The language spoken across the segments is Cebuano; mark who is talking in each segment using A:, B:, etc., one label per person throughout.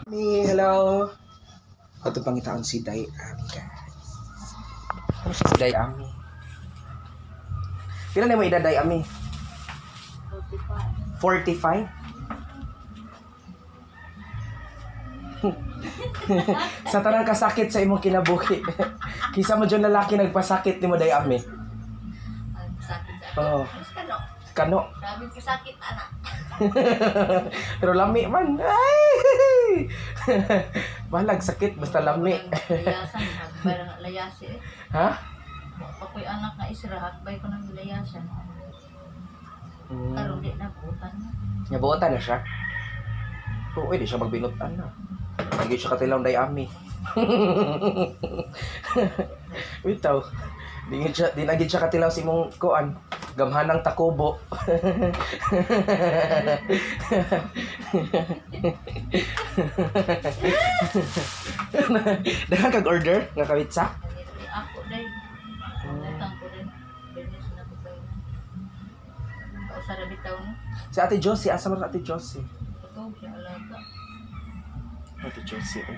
A: Me, hello. Ato pangitaon si Day Ami, guys. Ano siya si Day Ami? Pila na mo edad, Day Ami? 45? Sa tanang kasakit sa imong kinabuhi. Kisa mo dyan lalaki nagpasakit nimo, Day Ami?
B: Sakit sa
A: Oo.
B: Mas kano.
A: Kano.
B: Grabe ko sakit, anak.
A: Pero lami man. Ay! Balag sakit basta lami.
B: Layasan, hagbay lang layasi eh.
A: Ha?
B: Ako'y anak na isra, hagbay ko ng layasan. Karon di na butan na.
A: Nabuotan na siya. Oo, di siya magbinutan na. Lagi siya katilaw Day Ami. Bitaw. Di na gid siya katilaw sa imong kuan. Gamhanang takobo. Daghan kag order nga kawitsa?
B: Ako day. Utang ko day. Business na ko kayo. Kausara bitaw no.
A: Si Ate Josie, asa man si Ate Josie?
B: Ito, siya alaga.
A: Ate Josie. Eh.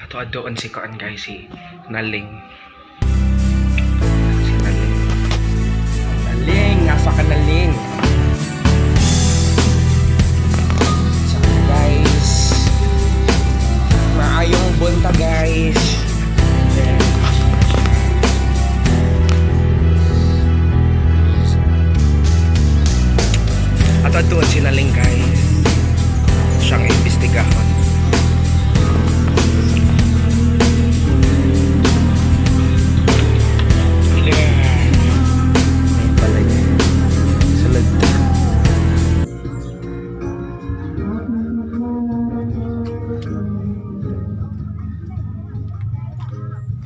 A: Ato adoon si kuan guys, si Naling. Si Naling. Naling, asa ka Naling? So guys, maayong buntag guys. Ato adoon si Naling guys. Siyang imbestigahon. Yeah. Ay pala niya. Sulod.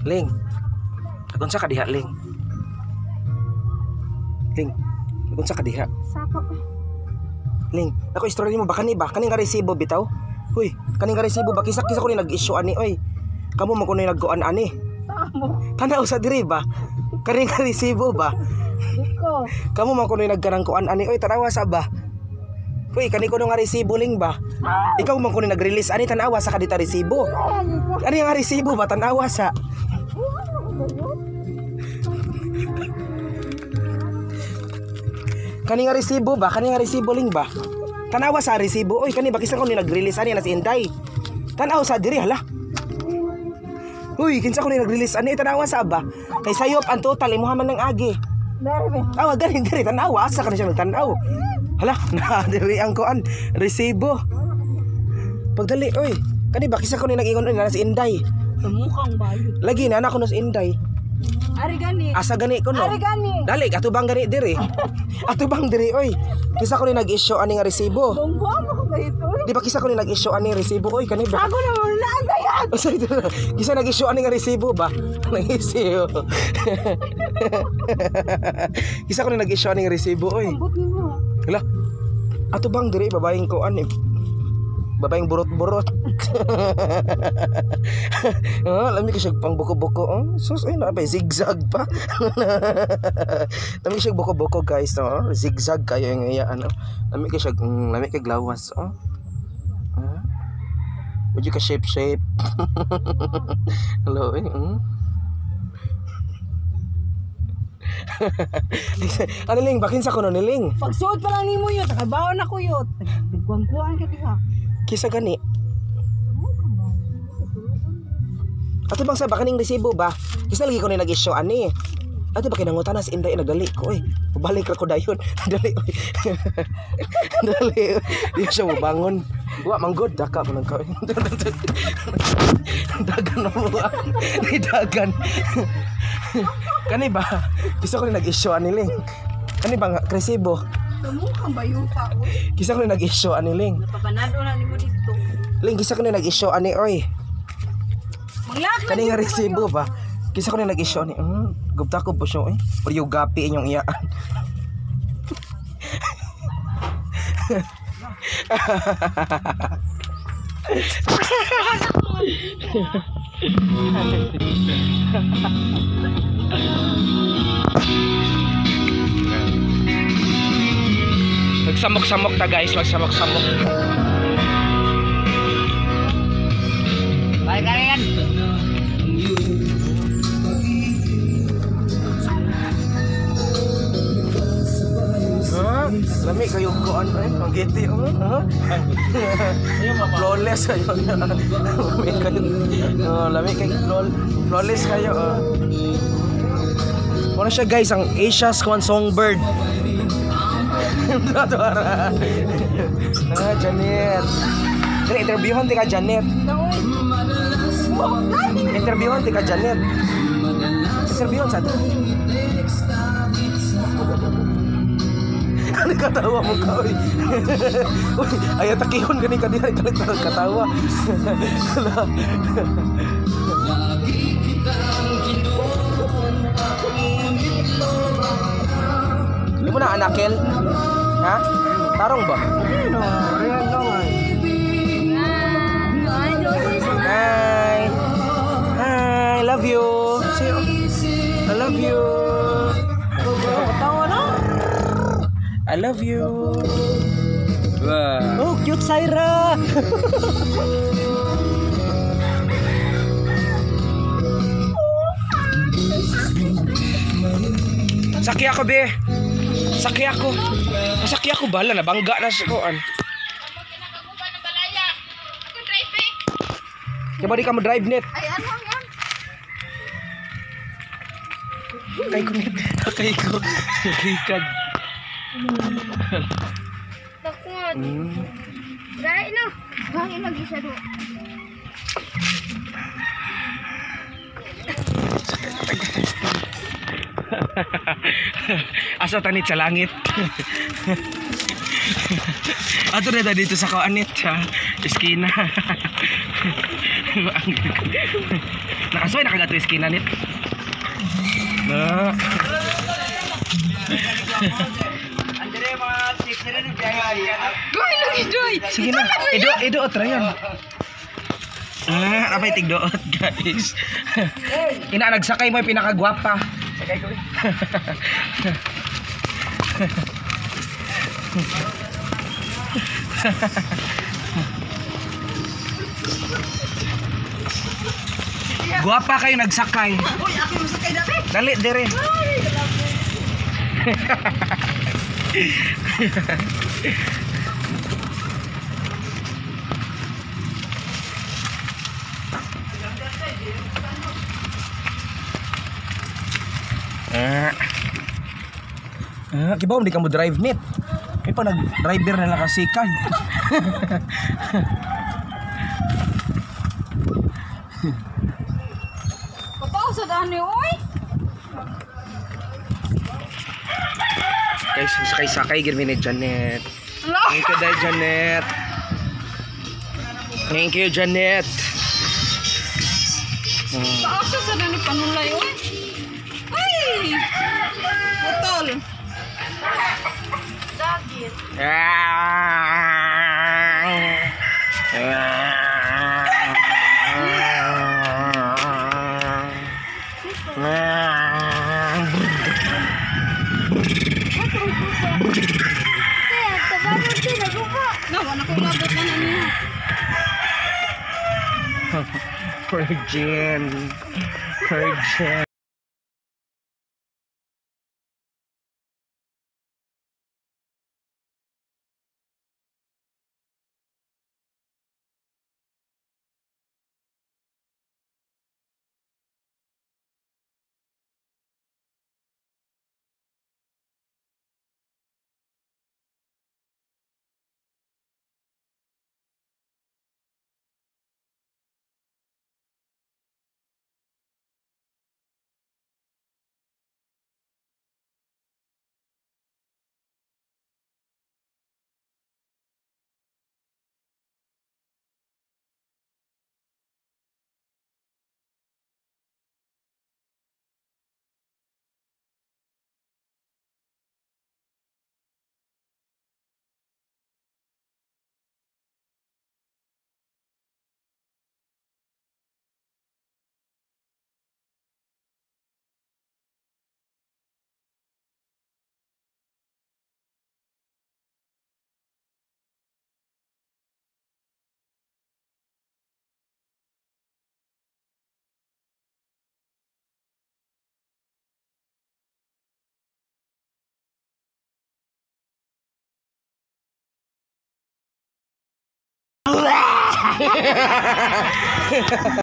A: Ling. Agon sa kadiha, Ling. Ling. Agon sa kadiha.
C: Sako.
A: Ling, ako istorya nimo ba kani ba? Kaning nga resibo bitaw? Huy, kaning nga resibo ba kisa ko ni nag-issue ani oy. Kamo man kuno nagkuan ani.
C: Samo.
A: Tanaw sa diri ba? Kaning nga resibo ba?
C: Diko.
A: Kamo man kuno nagkanang kuan ani oy, tanawa sa ba? Huy, kani kuno nga resibo Ling ba? Ikaw man kuno nag-release ani, tanawa sa kadita resibo. Ani nga resibo ba tanawa sa? Kani nga resibo ba? Kani nga resibo Ling ba? Tanawa sa resibo. Oy, kani ba kisa ko ni nag-release ani na si Inday. Tanaw sa diri hala. Uy, kinsa ko ni nag-release ani, tanawa sa ba? Kay sayop ang total imuha man ng agi. Awa ganin diri tanawa asa ka na siya nagtanaw. Hala, na diri ang kuan resibo. Pagdali oy. Kani ba kisa ko ni nag-ingon na si Inday.
C: Sa mukhang bayo.
A: Lagi na na ko no si Inday.
C: Ari gani.
A: Asa gani ko no?
C: Ari gani.
A: Dali, atubang gani diri. Atubang diri oy. Kisa ko ni nag-issue ani nga resibo.
C: Bongbuang ako ba ito?
A: Di ba kisa ko ni nag-issue ani resibo oy kani ba?
C: Ako na wala ang dayag.
A: Asa ito? Kisa nag-issue ani nga resibo ba? Nag-issue. Kisa ko ni nag-issue ani nga resibo oy.
C: Ambot nimo.
A: Hala. Atubang diri babaeng ko ani. Babaeng burot-burot. Ah, lami ka siya pang buko-buko. Oh, sus ay na zigzag pa. Lami siya buko-buko guys, no? Zigzag kayo yung iya ano. Lami ka siya, lami ka glawas, oh. Ah. Would you ka shape shape? Hello, eh. Ano Ling, bakin sa kuno ni Ling?
C: Pagsuot pa lang nimo yun, nakabaon ako yun. Nagkuang-kuang ka diha.
A: Kisa gani. Ato bang sa bakaning resibo ba? Kisa lagi ko ni nag-issue ani. Ato ba kinangutan na si Inday nagdali ko oy. Balik ra ko dayon. Dali oy. Dali. Di siya mobangon. Wa manggod daka man ka. Dagan mo. Ni dagan. Kani ba? Kisa ko ni nag-issue ani Ling. Kani ba nga resibo?
C: Sa mukhang bayuta oy.
A: Kisa ko ni nag-issue ani Ling.
C: Napapanado na nimo dito.
A: Ling kisa ko ni nag-issue ani oy.
C: Manglak
A: Kani nga resibo ba? Kisa ko ni nag-issue ani. Gupta ko po siya eh. Pero yung gapi inyong iyaan. Magsamok-samok ta, guys, magsamok-samok.
B: Balik ka yan.
A: Ha? Lami kayo kuan eh, ang giti oh. Ha? Flawless kayo. Lami kayo. Oh, lami kay flawless kayo. Oh. Ano siya, guys, ang Asia's kuan songbird. Ah, Janet. Dali, interviewhan ti ka, Janet. Interviewhan ti ka, Janet. Interviewhan sa to. Ano katawa mo ka, oy? Uy, ay atakihon gani ka diha kalit katawa. Hala. Di mo na anakel? Ha? Tarong ba? Hi. Hi, love you. See you. I love you.
C: Tawa na.
A: I love you. Wow.
C: Oh, cute Syra.
A: Sakya ako, be. Sakya ako. Sakya ako bala nabangga na sa kuan. Di ba di ka mo drive net?
B: Ay, ano yan?
A: Kay ko net. Kay ko. Likad.
D: Bakit? Gaya na. Gaya lagi siya do.
A: Asa tanit sa langit. Ato na ta dito sa kaanit sa eskina. Nakasuway na kagato eskina nit. Na.
C: Goy lagi joy.
A: Sige na. Ido ido yan. Ah, apay tigdoot, guys. Ina nagsakay mo yung pinakagwapa. Sakay ko. Gwapa kayo nagsakay.
C: Uy, ako yung sakay dami.
A: Dali dire. Ah. Ah, kibaw hindi ka mo drive net. May pa nag-driver na lang kasikan.
C: Papausa dani oy.
A: Guys, sakay-sakay gid mi ni Janet. Thank you, Day Janet. Thank you, Janet.
C: Paasa sa dani panulay oy. Ay! Putol.
B: Dagit.
D: Kaya, tabangon siya, nagupa.
C: Na, wala ko labot na na niya.
A: Virgin. Virgin.